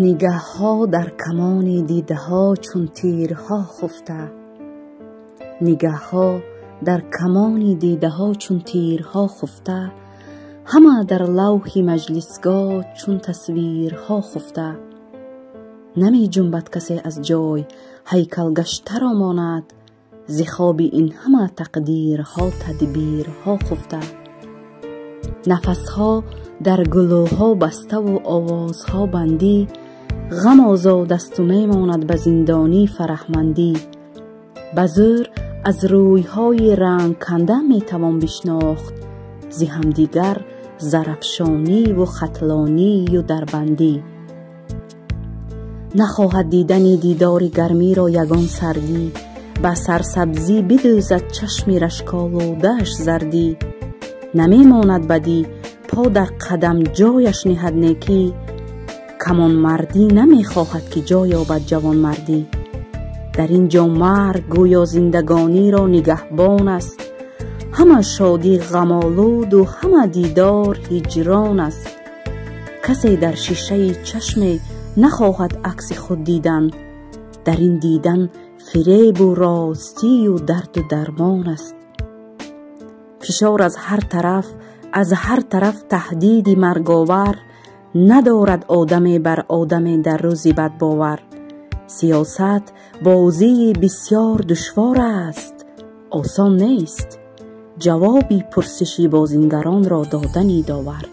Нигаҳҳо дар камони дидаҳо чун тирҳо хуфта, нигаҳҳо дар камони дидаҳо чун тирҳо хуфта, ҳама дар лавҳи маҷлисгоҳ чун тасвирҳо хуфта. Намеҷунбад касе аз ҷой, ҳайкалгаштаро монад, зи хоби ин ҳама тақдирҳо тадбирҳо хуфта. Нафасҳо дар гулӯҳо баставу овозҳо бандӣ, ғам озодасту мемонад ба зиндонӣ фараҳмандӣ. Ба зӯр аз рӯйҳои рангканда метавон бишнохт, зи ҳамдигар зарафшониву хатлонию дарбандӣ. Нахоҳад дидани дидори гармиро ягон сардӣ, ба сарсабзӣ бидӯзад чашми рашколудааш зардӣ. Намемонад бадӣ, по дар қадам ҷояш ниҳад некӣ, камонмардӣ намехоҳад ки ҷой ёбад ҷавонмардӣ. Дар ин ҷо марг гӯё зиндагониро нигаҳбон аст, ҳама шодӣ ғамолуду ҳама дидор ҳиҷрон аст. Касе дар шишаи чашме нахоҳад акси худ дидан, дар ин дидан фиребу ростию дарду дармон аст. Фишор аз ҳар тараф, аз ҳар тараф таҳдиди марговар, надорад одаме бар одаме дар рӯзи бадбовар. Сиёсат бозии бисёр душвор аст, осон нест ҷавоби пурсиши бозингаронро додани довар.